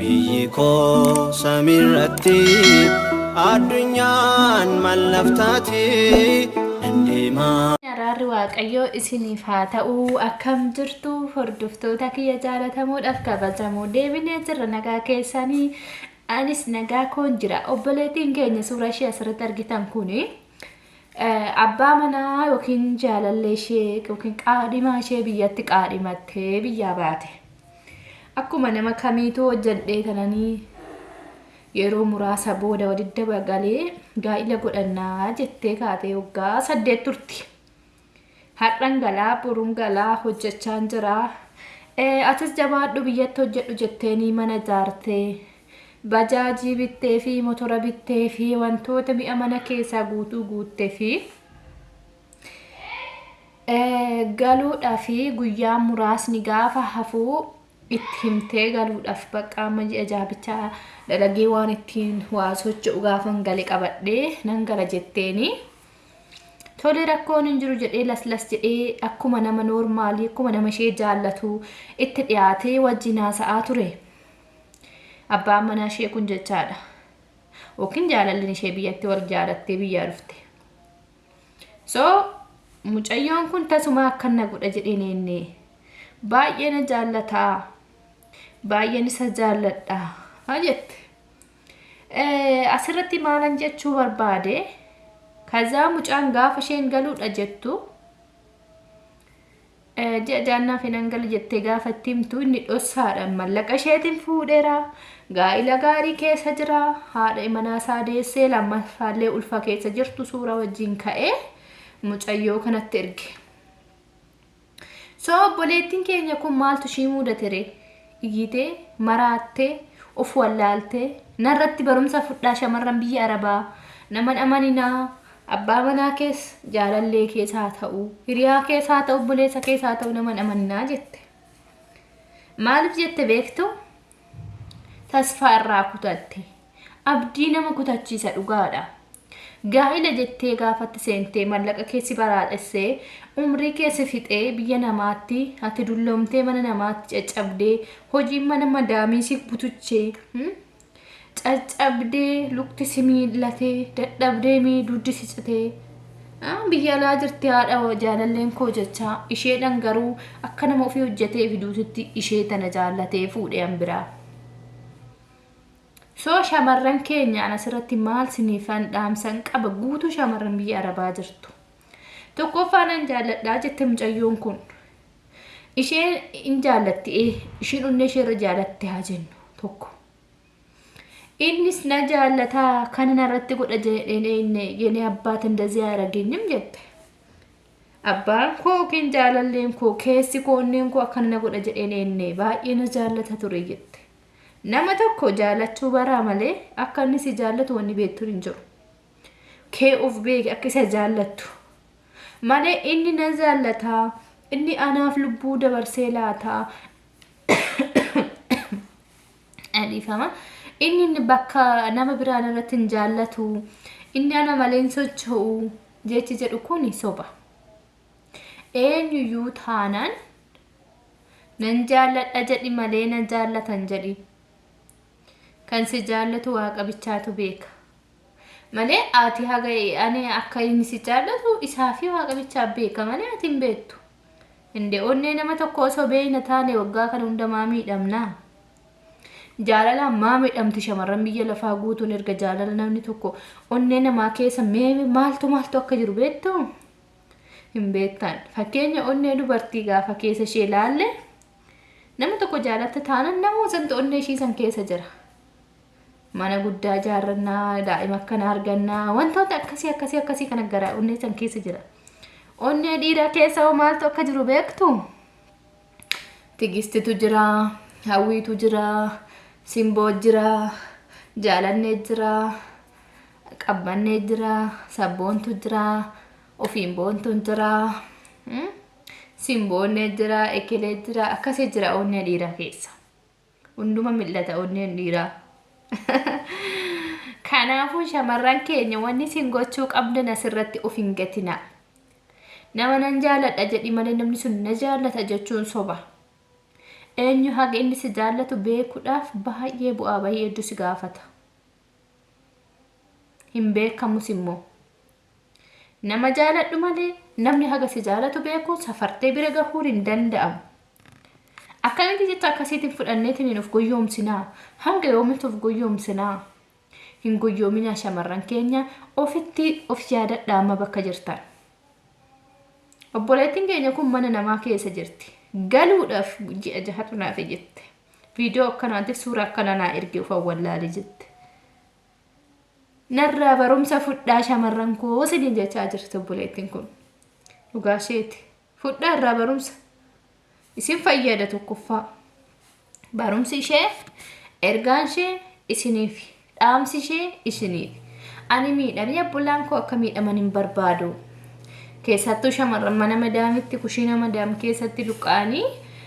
Biyyi koo samiirratti addunyaan mallaftaati nan deemaa. Araarri Waaqayyoo isiniif haa ta'u. Akkam jirtu hordoftoota kiyya jaalatamuudhaaf kabajamoo? Deebinee jirra. Nagaa keessanii? Anis nagaa koon jira. Obboleettiin keenya suura ishee asirratti argitan kuni abbaa manaa yookiin jaalallee ishee yookiin qaadhimaa ishee biyyatti qaadhimattee biyyaa baate. Akkuma nama kamiituu hojjedhee tananii yeroo muraasa booda walitti dabagalee gaa'ila godhannaa jettee kaatee waggaa 8 turti. Har'an galaa, boruun galaa, hojjechaan jira. Atis jabaadhu, biyyatti hojjedhu jetteenii mana ijaartee, bajaajii bittee fi motora bittee fi wantoota mi'a mana keessaa guutuu guuttee fi galuudhaaf guyyaa muraasni gaafa hafuu itti himtee galuudhaaf bakka amma ji'a jaabichaa dalagee waan ittiin waa socho'u gaafan gale qabadhee nan gala jetteeni. Tole, rakkoon hin jiru jedhee laslas jedhee akkuma nama noormaalii, akkuma nama ishee jaallatu itti dhiyaatee wajjin haasa'aa ture. Abbaan manaa ishee kun jechaadha. Yookiin jaalalli ishee biyyatti wal jaalattee biyyaa dhufte. So mucayyoon kun tasuma akkana godha jedheen enne, baay'ee na jaallataa, baay'een isa jaalladha jette. Asirratti maalan jechuu barbaade? Kazaa mucaan gaafa isheen galuudha jettu, ji'a jaannaaf hin gala jettee gaafa itti himtu, inni dhossaadhaan mallaqa isheetiin fuudheera. Gaa'ila gaarii keessa jira. Haadha manaa isaa deessee lammaffaallee ulfa keessa jirtu suura wajjin ka'ee mucayyoo kanatti erge. So obboleettiin keenya kun maaltu ishii mudate ree? Iyyitee, maraattee, of wallaaltee, narratti barumsa fudhaa, shamarran biyya Arabaa. Naman amaninaa, abbaa manaa keessa, jaalallee keessa haa ta'u, hiriyaa keessa haa ta'u, obboleessa keessa haa ta'u, naman amaninaa jette. Maaliif jette beektu? Tasfaa irraa kutatte. Abdii nama kutachiisa, dhugaadha. Gaa'ila jettee gaafatti seentee mallaqa keessi baraadhessee umrii keessa fixee biyya namaatti ati dulloomtee, mana namaatti caccabdee, hojiin mana madaamii si butuchee, caccabdee, lukti si miillatee, dadhabdee, miidhuddi si citee, biyya alaa jirti haadha jaalalleen koo jechaa isheedhaan garuu akka nama ofii hojjetee fiduutitti ishee tana jaallatee fuudhee an biraa. So shamarran keenya, an asirratti maal siniifan dhaamsan qaba guutuu shamarran biyya Arabaa jirtu? Tokkoffaa, nan jaalladhaa jette mucayyoon kun. Isheen in jaallatti, isheen onnee isheerra jaalatte haa jennu tokko. Innis na jaallataa kana narratti godha jedheen የኔ አባት እንደዚህ አያደርገኝም jette. Abbaan koo yookiin jaalalleen koo, keessi koo, onneen koo akkana na godha jedheen enne, baay'ee na jaallata ture jette. Nama tokko jaalachuu baraa malee akka inni si jaallatu wanni beektu hin jiru. Kee of beeki akka isa jaallattu. Malee inni na jaallataa, inni anaaf lubbuu dabarsee laataa. Dhiifama. Inni bakka nama biraan irratti hin jaallatu, inni ana malee hin socho'u jechi jedhu kuni soba. Eenyuyyuu taanaan nan jaalladha jedhi malee nan jaallatan jedhi. Kan si jaallatu Waaqa bichaatu beeka. Malee ati haga ani akka inni si jaallatu isaa fi Waaqa bichaa beeka malee ati hin beektu. Indee onnee nama tokko osoo beekna taane waggaa kana hunda maa miidhamnaa? Jaalalaan maa miidhamti shamarran biyya lafaa guutuun? Erga jaalala namni tokko onnee namaa keessa mee maaltu maaltu akka jiru beektu? Hin beektan. Fakkeenya onnee dubartii gaafa keessa ishee ilaalle, nama tokko jaalatte taanaan nama santu onnee ishii san keessa jira. Mana guddaa ijaarrannaa, daa'ima akkana argannaa, wantoota akkasii akkasii akkasii kana gara onnee san keessa jira. Onnee dhiiraa keessa hoo maaltu akka jiru beektu? Tigistitu jira, Hawwiitu jira, Simboo jira, Jaalannee jira, Qabbannee jira, Sabboontu jira, ofiin boontuun jira, Simboonnee jira, Ekelee jira, akkasii jira onnee dhiiraa keessa. Hunduma mil'ata onneen dhiiraa. Kanaafuu shamarran keenya, wanni isin gochuu qabdan asirratti of hin gatinaa. Nama nan jaaladha jedhi malee namni sun na jaallata jechuun soba. Eenyu haga inni si jaallatu beekuudhaaf baay'ee bu'aa bahii hedduu si gaafata. Hin beekamus immoo. Nama jaaladhu malee namni haga si jaalatu beekuun safartee bira gahuun hin danda'amu. Akkamitti jecha akkasiitiin fudhanneetiin of goyyoomsinaa? Hanga yoomitti of goyyoomsinaa? Hin goyyoominaa shamarran keenya, ofitti of yaadadhaa amma bakka jirtan. Obboleettiin keenya kun mana namaa keessa jirti. Galuudhaaf ji'a jahatu naaf jette. Viidiyoo akkanaatiif suura akkanaa naa erge of awwallaale jette. Narraa barumsa fudhaa shamarran koo isiniin jechaa jirti obboleettiin kun. Dhugaa isheeti. Fudhaa irraa barumsa. Isin fayyada tokkoffaa. Barumsi ishee, ergaan ishee isiniif, dhaamsi ishee isiniif. Ani miidhamee obbolaan koo akka miidhaman hin barbaadu. Keessattuu shamarran mana madaamitti kushiina madaam keessatti luqqa'anii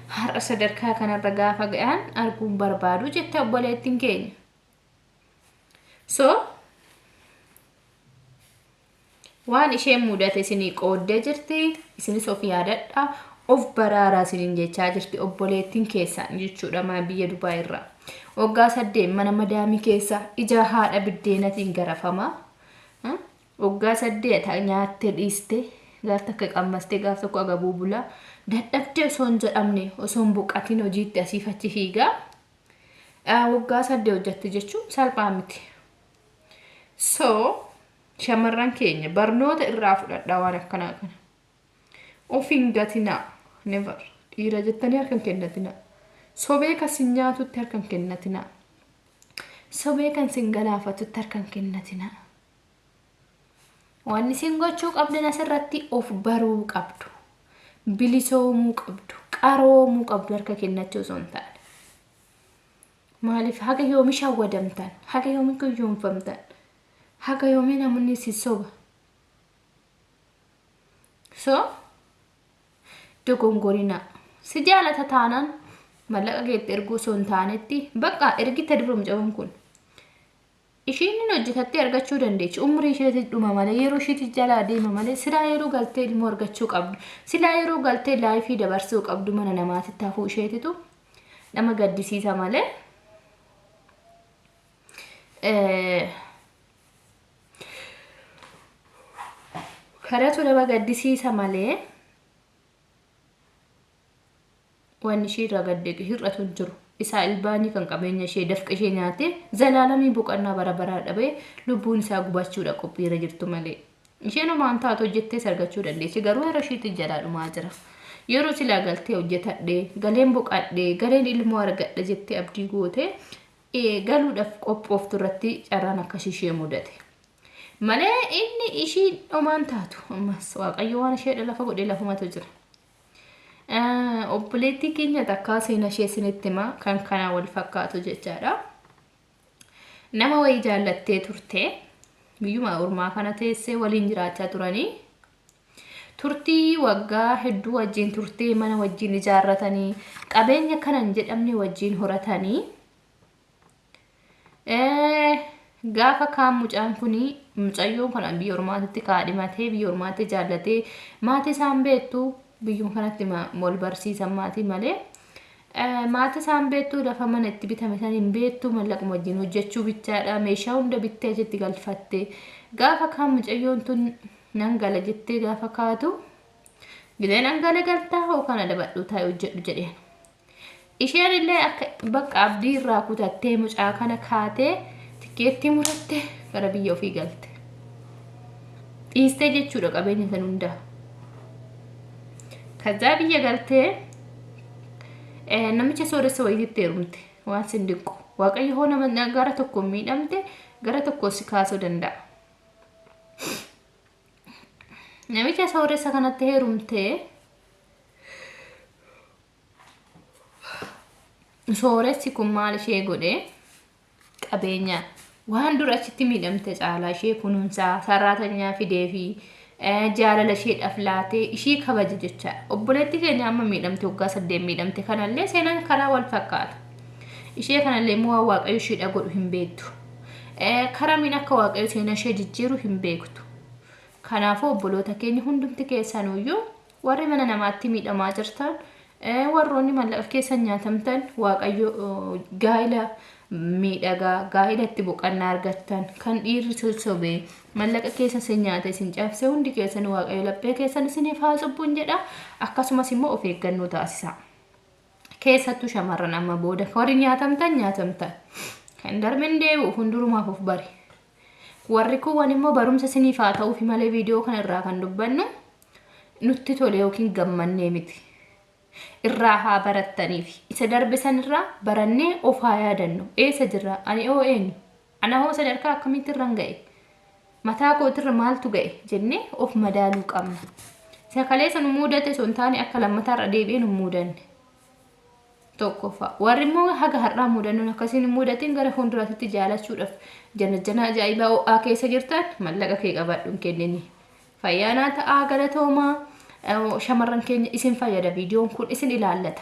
har'a sadarkaa kanarra gaafa ga'an arguun barbaadu jette obboleettiin keenya. So waan isheen mudate isinii qooddee jirti. Isinis of yaadadha. Of baraaraa isiniin jechaa jirti obboleettiin keessaan jechuudha maa biyya Dubaay irraa. Waggaa 8 mana madaamii keessa ija haadha biddeenatiin garafama. Waggaa 8 nyaattee dhiiste, gaaf takka qammastee, gaaf tokko agabuu bulaa, dadhabdee osoo hin jedhamne, osoo hin boqatin hojiitti asiif achi fiigaa. Waggaa 8 hojjette jechuun salphaa miti. So shamarran keenya, barnoota irraa fudhadhaa waan akkanaa kana. Of hin gatinaa. Never. Dhiira jettanii harka hin kennatinaa. Sobee kan sin nyaatutti harka hin kennatinaa. Sobee kan sin galaafatutti harka hin kennatinaa. Wanni isin gochuu qabdan asirratti of baruu qabdu. Bilisoomuu qabdu. Qaroomuu qabdu harka kennachuu osoo hin taane. Maaliif haga yoomi shawwadamtan? Haga yoomi gowwoomfamtan? Haga yoomii namni si soba? So dogongorinaa. Si jaalata taanaan mallaqa keetti erguu osoo hin taanetti bakka ergite dura mucayyoon kun. Ishiin inni hojjetattee argachuu dandeechi. Umrii isheetti dhuma malee, yeroo isheetti jalaa deema malee, silaa yeroo galtee ilmoo argachuu qabdu. Silaa yeroo galtee laayifii dabarsuu qabdu mana namaatitti hafuu isheetitu nama gaddisiisa malee. Kanatu nama gaddisiisa malee wanni ishii irraa gadde hir'atu hin jiru. Isaa ilbaanii kan qabeenya ishee, dafqa ishee nyaatee zalaalamii boqonnaa bara baraa dhabee lubbuun isaa gubachuudha qophiirra jirtu malee. Isheen homaan taatu, hojjettees argachuu dandeessi, garuu yeroo ishiitti jalaa dhumaa jira. Yeroo silaa galtee hojjetadhee galeen boqadhee galeen ilmoo argadha jettee abdii gootee galuudhaaf qophooftu irratti carraan akkasii ishee mudate. Malee inni ishii homaan taatu, ammas Waaqayyo waan isheedha lafa godhee lafumatu jira. Obboleettii keenya takkaa seenaa ishee isinitti himaa, kan kanaa wal fakkaatu jechaadha. Nama wayii jaallattee turte, biyyuma ormaa kana teessee waliin jiraachaa turanii, turtii waggaa hedduu wajjin turtee, mana wajjin ijaarratanii, qabeenya kana hin jedhamne wajjin horatanii, gaafa kaan mucaan kun, mucayyoon kana biyya ormaatitti kaadhimatee, biyya ormaatti jaallatee, maatii isaan beektu, biyyuma kanatti wal barsiisan maatii malee maatii isaan beektu, lafa mana itti bitame san hin beektu, mallaquma wajjin hojjechuu bichaadha. Meeshaa hunda bittee achitti galfatte. Gaafa kaan mucayyoon tun nan gala jettee gaafa kaatu, gilee nan gala galtaa hoo kana dabadhu taa'e hojjedhu jedheen. Isheen illee akka bakka abdii irraa kutattee mucaa kana kaatee tikkeettii murattee gara biyya ofii galte. Dhiistee jechuudha qabeenya san hundaa. Kazaa biyya galtee namicha sooressa wayiitti heerumte. Waan sin dinqu. Waaqayyo hoo nama gara tokkoon miidhamte gara tokkoon si kaasuu danda'a. Namicha sooressa kanatti heerumtee, sooressi kun maal ishee godhe? Qabeenya waan dura achitti miidhamte caalaa ishee kunuunsaa, saraatanyaa fidee fi jaalala isheedhaaf laatee ishii kabaje jechaadha. Obboleetti keenya amma miidhamte, waggaa 8 miidhamte kanallee seenaan karaa wal fakkaata. Ishee kanallee immoo waan Waaqayyo isheedha godhu hin beektu. Karamiin akka Waaqayyo seenaa ishee jijjiiru hin beektu. Kanaafuu obboloota keenya hundumti keessanuyyuu warri mana namaatti miidhamaa jirtan Warroonni mallaqa keessan nyaatamtan Waaqayyo gaa'ila miidhagaa gaa'ila itti boqannaa argattan kan dhiirri sossobee mallaqa keessa isin nyaate isin cabse hundi keessan Waaqayyo laphee keessan isiniif haa cubbuun jedha. Akkasumas immoo of eeggannoo taasisa. Keessattuu shamarran amma booda warri nyaatamtan nyaatamtan kan darbe hin deebi'u, hundurumaaf of bari. Warri kuuwwan immoo barumsa isiniif haa ta'uufi malee viidiyoo kana irraa kan dubbannu nutti tole yookiin gammannee miti. Irraa haa barattaniif. Isa darbe sanirraa barannee of haa yaadannu. Eessa jirra? Ani hoo eenyu? Ana hoo sadarkaa akkamitti irran ga'e? Mataa kootirra maaltu ga'e? Jennee of madaaluu qabna. Isa kaleessa nu mudate osoo hin taane akka lammataarra deebi'ee nu mudanne. Tokkoffaa. Warri immoo haga har'aa mudannoon akkasiin hin mudatin gara fuulduraatti jaalachuudhaaf janajjana ajaa'ibaa ho'aa keessa jirtan mallaqa kee qabadhu hin kennini. Fayyaanaa ta'aa, galatoomaa. Shamarran keenya isin fayyada, viidiyoon kun isin ilaallata.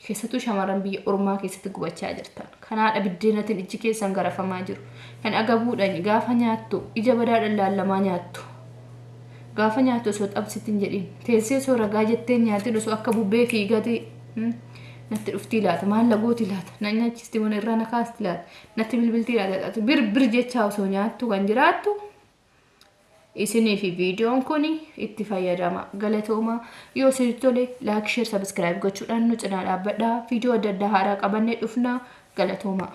Keessattuu shamarran biyya ormaa keessatti gubachaa jirtan. Kan haadha biddeenatiin ijji keessan garafamaa jiru. Kan agabuudhaan gaafa nyaattu ija badaadhaan laallamaa nyaattu. Gaafa nyaattu osoo xabsitti hin jedhin. Teessee osoo ragaa jettee nyaatin osoo akka bubbee fiigati natti dhuftii laata, maal lagooti laata, na nyaachisti, mana irraa na kaasti laata, natti bilbiltii laata, bir bir jechaa osoo nyaattu kan jiraattu isinii fi viidiyoon kun itti fayyadama. Galatooma. Yoo isinitti tole like, share, subscribe gochuudhaan nu cinaa dhaabbadhaa. Viidiyoo adda addaa haaraa qabannee dhufna. Galatooma.